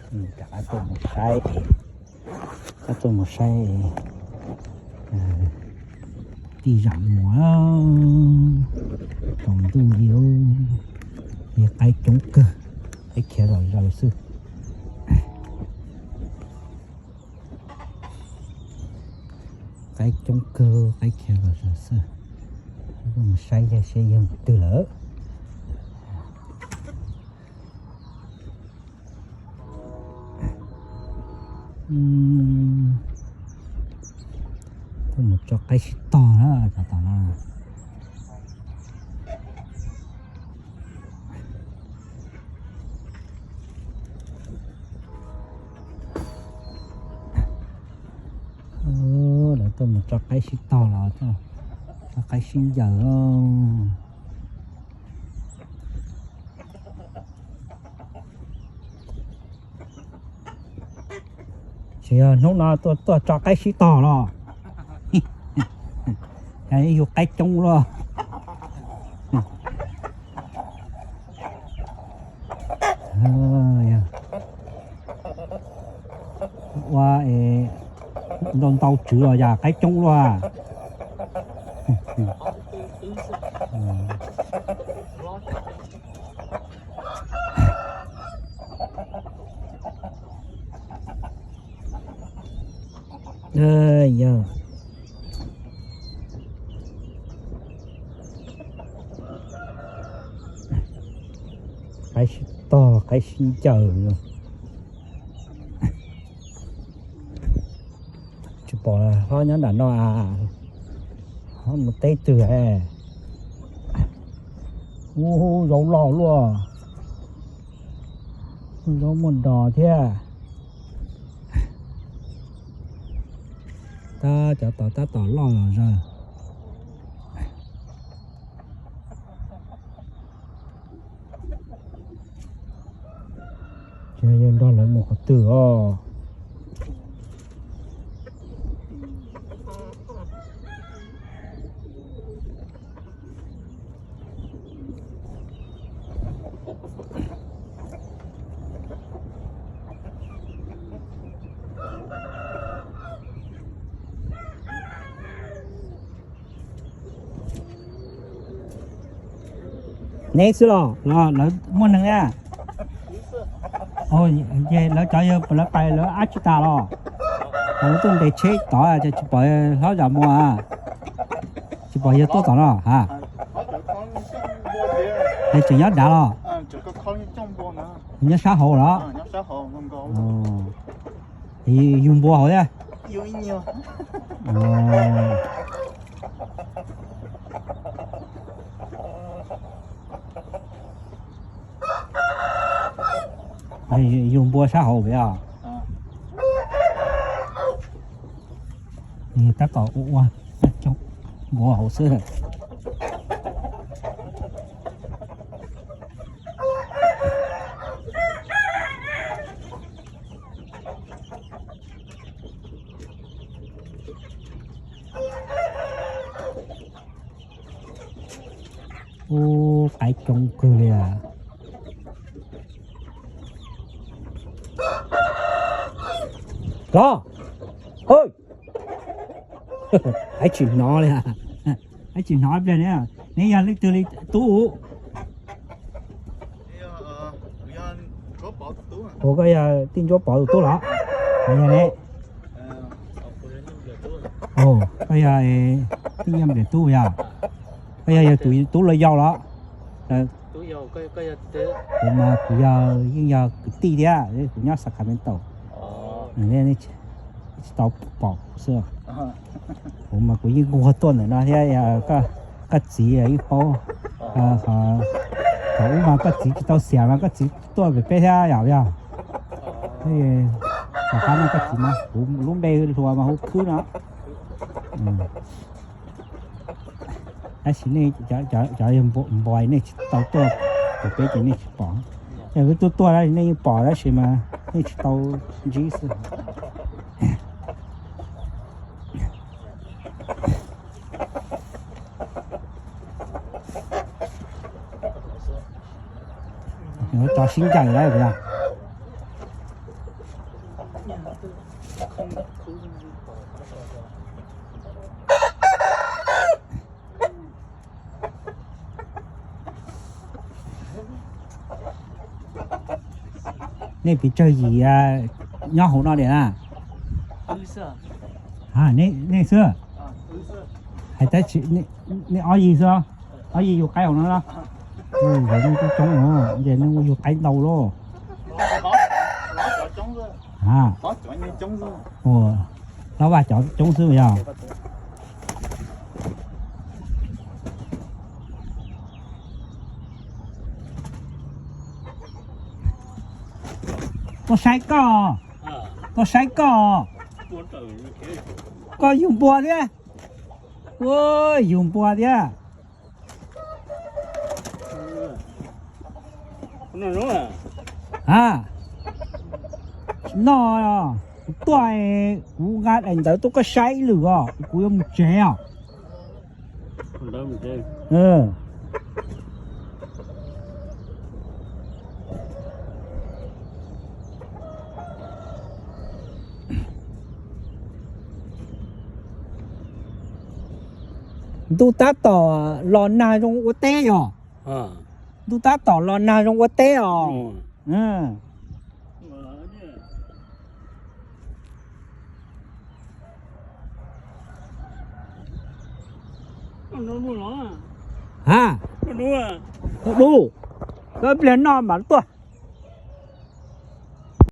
Rov qab tuaj mus saib, rov qab tuaj mus saib tij zam muas, tsaus ntuj li, li qaib coob kawg, qaib khiav zom zaws xwb. Qaib coob kawg, qaib khiav zom zaws xwb. Tuaj mus saib saib yog twg lawm. Tuaj mus tso qaib sib tog na, cov tom no. Lawv tuaj mus tso qaib sib tog los, tso qaib sib ncaws. Tsis yog hnub no tuaj tuaj tso qaib sib tog los, yus qaib coob luaj. Ua ntau ntau tswv los yam qaib coob luaj. Yog qaib sib tog, qaib sib ncaws. Tsis pom hlob nyob nram no a, hlob mus teb twg? Ub, zaub loj luaj, zaub muaj dos thiab. Tab cov tod tab tom loj los zaws. Ces yog nrog lawv mus qhov twg os? Neb xwb los los lawv muaj neeg a? Ces lawv cov yog lawv pais lawv ab tsi tas los? Lawv tuaj ntes tsheb tod ces tsis pom hlob Zam Muas, tsis pom yawg tuaj tom no ha? Yawg tseem nyob dav los? Nyob sab hauv los? Yug npua hauv thiab? Yug npua sab hauv os. Tab tom ua ua npua hauv xwb. Ub, qaib coob kawg li a. Los, qaib tsis hnov li, qaib tsis hnov ib pliag ne. Neb yog leej twg li tub? Ua koj yog tij Ntsuab Pov tus tub los? Yog ne. Koj yog tij Nyiaj Npliam tub yog? Koj yog yawg tus tub los yau los? Kuv mas kuv yog, yeej yog kwv tij thiab, kuv nyob Sacramento. Tsis tau pom xwb. Kuv mas kuv yeej nquag tuaj ntawm no thiab, koj txiv yeej paub. Thaum ub mas koj txiv tsis tau xiam mas koj txiv tuaj pem peb thiab yom yog. Tom qab no koj txiv mas kuv lub npe hluas mas hu Khwb no. Tab sis nej cov npua nej tsis tau tuaj pem peb ces nej tsis pom. Yog wb tuaj tuaj tab sis nej yeej pom tab sis mas nej tsis tau ntsib xwb. Tso sib ncaws lawm os. Nej pes tsawg yim nyob hauv no tiag na? Nej xwb? Hais tab sis nej ob yig xwb? Ob yig yug qaib hauv no los? Yog nej coob coob, ces nej ua yug qaib ntau lauj. Hlob Vaj cov coob xwb yog. Tuaj saib koj, tuaj saib koj. Koj yug npua thiab? Ua, yug npua thiab. A, noj, kuv tuaj, kuv nqa daim ntawv tuaj koj saib ib lwm os, kuv yuav mus tsev os. Ntuj tab tom los nag zoo ua teb yog. Ntuj tab tom los nag zoo ua teb os. Ha, du, koj pliag noj mam tuaj.